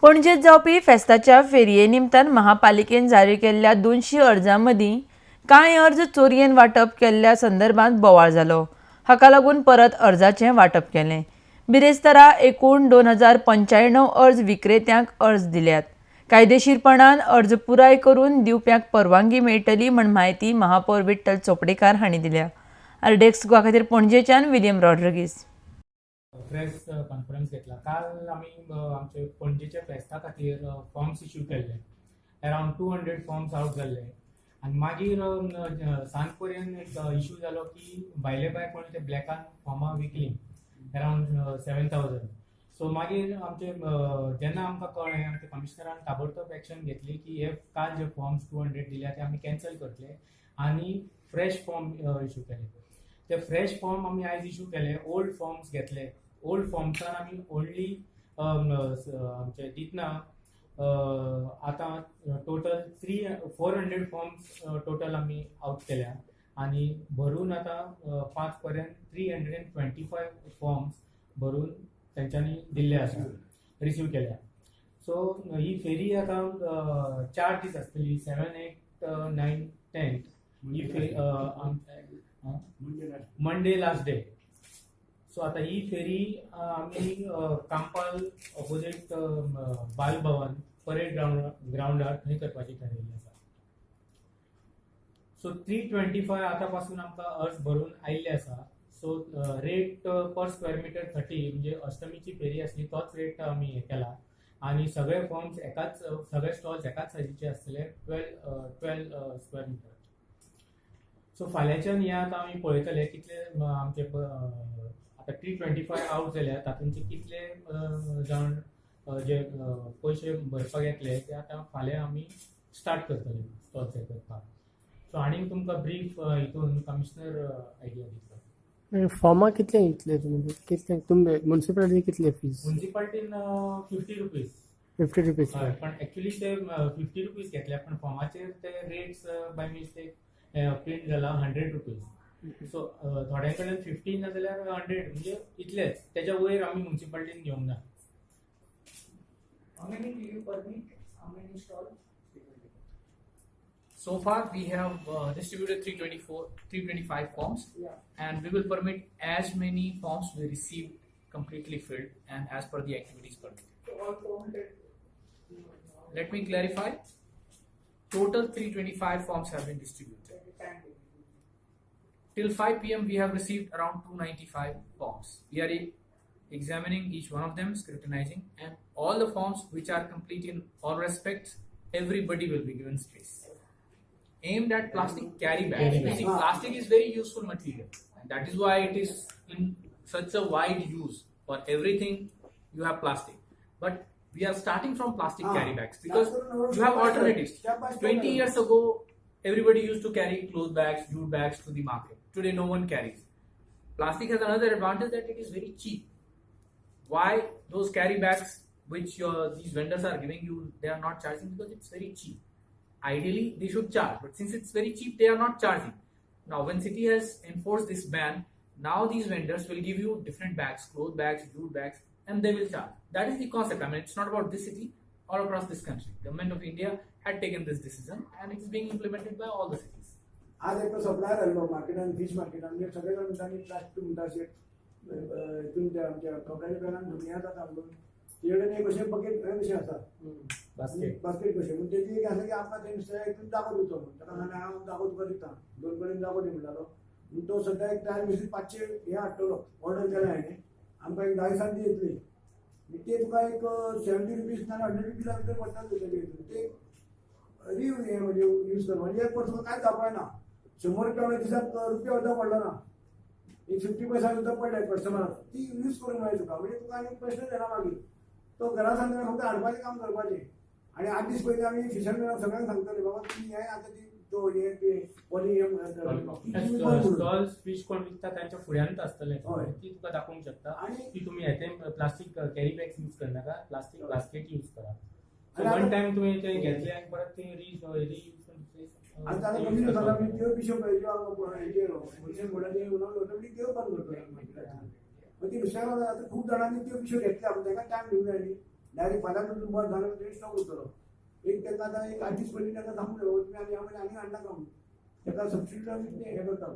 पणजेत जावपी फेस्ताच्या फेरये निमतान महापालिकेन जारी केल्ल्या 200 अर्जां मदीं कांय अर्ज चोरयेन वांटप केल्ल्या संदर्भात बोवाळ जालो. हाका लागून परत अर्जाचें वांटप केलें. बिरेस्तारा एकूण 2095 अर्ज विक्रेत्यांक अर्ज दिल्यात. कायदेशीरपणान अर्ज पुराय करून दिवप्यांक परवानगी मेळटली म्हण म्हायती महापौर विठ्ठल चोपडेकार हांणी दिल्या. आरडीएक्स गोवा खातीर पणजेच्यान विलियम रॉड्रिगीस. प्रेस कॉन्फरन्स घेतला. काल आमी आमचे पणजेच्या फेस्ता खातीर फॉर्म्स इश्यू केल्ले. अरावंड 200 फॉर्म्स आवट जाल्ले आनी मागीर सांज पर्यंत एक इश्यू जालो की भायले भायर कोणी ते ब्लॅकान फॉर्मां विकली अरावंड 7000. सो मागीर आमचे जेन्ना आमकां कळ्ळें, आमच्या कमिशनरान ताबडतोब एक्शन घेतली की हे काल जे फॉर्म्स 200 दिल्या ते आमी कॅन्सल करतले आनी फ्रेश फॉर्म इश्यू केले. ते फ्रेश फॉर्म आमी आयज इश्यू केले. ओल्ड फॉर्म्स घेतले. ओल्ड फॉर्म्सान आमी ओन्ली आमचे दितना आतां total 300-400 forms total आमी आवट केल्या आनी भरून आतां 5 पर्यंत 325 फॉर्म्स भरून तेंच्यांनी दिल्ले आसा, रिसीव केल्या. सो ही फेरी आतां 4 दीस आसतली, 7, 8, 9, 10 ही फेरी, मंडे लास्ट डे. सो आतां ही फेरी आमी कांपाल ऑपोजीट बाल भवन परेड ग्रावंडार थंय करपाची थारायिल्ली आसा. सो 325 आतां पासून आमकां अर्ज भरून आयिल्ले आसा. So rate per square meter 30, म्हणजे अष्टमीची फेरी आसली तोच रेट आमी हे केला आनी सगळे फॉर्म्स एकाच, सगळे स्टॉल्स एकाच सायजीचे आसतले, 12 स्क्वेअर मिटर. सो फाल्यांच्यान हे आतां आमी पळयतले कितले आमचे आतां 325 आवट जाल्या तातूंचे कितले जाण जे पयशे भरपाक येतले ते आतां फाल्यां आमी स्टार्ट करतले स्टॉल्स हे करपाक. सो आनीक तुमकां ब्रीफ हितून कमिशनर आयडिया दितलो. फॉर्मा कितले इतले तुमी, कितले तुमी म्युनिसिपालिटी कितले फीज? म्युनिसिपालिटीन 50 रुपीज. 50 रुपीज. हय, पण एक्चुली ते 50 रुपीज घेतले, पण फॉर्माचेर ते रेट्स बाय मिस्टेक प्रिंट जाला 100 रुपीज. सो थोड्यां कडेन 50 ना जाल्यार 100, म्हणजे इतलेच, तेच्या वयर आमी म्युनिसिपालिटीन घेवंक ना. How many do you permit? How many stalls? So far, we have distributed 324, 325 forms, and we will permit as many forms we receive completely filled and as per the activities permitted. So all 400. Let me clarify. Total 325 forms have been distributed. Till 5 p.m. we have received around 295 forms. We are examining each one of them, scrutinizing, and all the forms which are complete in all respects, everybody will be given space. Aimed at plastic carry bags. Carry You bags. see, plastic is very useful material, and that is why it is in such a wide use. For everything, you have plastic. But we are starting from plastic carry bags because you have alternatives. 20 years ago, everybody used to carry cloth bags, jute bags to the market. Today, no one carries. Plastic has another advantage that it is very cheap. Why those carry bags which these vendors are giving you, they are not charging? Because it's very cheap. Ideally, they should charge, but since it's very cheap, they are not charging. Now, when city has enforced this ban, now these vendors will give you different bags, cloth bags, jute bags, and they will charge. That is the concept. I mean, it's not about this city, all across this country. Government of India had taken this decision, and it is being implemented by all the cities. आज एकटो supplier आयलो मार्केटान, fish मार्केटान, म्हणजे सगळे जाण म्हणटा न्ही प्लास्टीक म्हणटा अशें हितून त्या आमच्या कपड्याच्या बॅगान धुवन जाता म्हणून तेजे कडेन एक अशें बकेट कशें आसा, बास्केट. बास्केट कशें. पूण तेजी एक आसा की आमकां तें नुस्तें हितून जागो दिवचो म्हणून. ताका सांगलें हांव जागो तुका दिता, 2 कडेन जागो दी म्हणटालो. पूण तो सद्या एक टायम बेसीस 500 हें हाडटलो, ऑर्डर केल्या हाणें, आमकां एक 10 दिसान ती येतली. ते तुका एक 70 रुपीज ना 100 रुपीजा भितर पडटा तेजे हितून. ते रिव हें म्हणजे यूज कर म्हणजे एक वर्स तुका कांयच जावपाक ना. 100 रुपया म्हणजे दिसाक रुपया सुद्दां पडलो ना, एक 50 पैसा सुद्दां पडले कस्टमराक, ती यूज करूंक मेळ्ळी तुका, म्हणजे तुका आनी प्रश्नच येना मागीर. तो घरा सांगतना फक्त हाडपाचें काम करपाचें. आनी 8 दीस पयलीं आमी फिशरमॅनाक सगळ्यांक सांगतले बाबा तुमी हें आतां ती तो हे ते पॉली हे स्टॉल्स फिश कोण विकता त्यांच्या फुड्यानूच आसतलें, ती तुका दाखोवंक शकता. आनी ती तुमी हें ते प्लास्टीक कॅरी बॅग्स यूज करनाका, प्लास्टीक बास्केट यूज करा. वन टायम तुवें ते घेतले आनी परत ते रियूज. आतां आतां कमी जाता आमी त्यो पिशो पळय ज्यो आमकां हेजेर होलसेल बोर्डाचेर ऑटोमॅटीक त्यो बंद करतले. ती नुस्त्याक आतां खूब जाणांनी त्यो पिशो घेतल्या, पूण तांकां टायम दिवंक जाय न्ही. डायरेक्ट फाल्यां तुमचो बंद जालो तेणी स्टॉक उरतलो. एक ताका आतां एक 8 दीस पयलीं ताका सांगूंक जाय, तुमी आनी ह्या म्हयन्याक आनी हाडनाका म्हणून. ताका सबस्टिट्यूट आमी हें करता.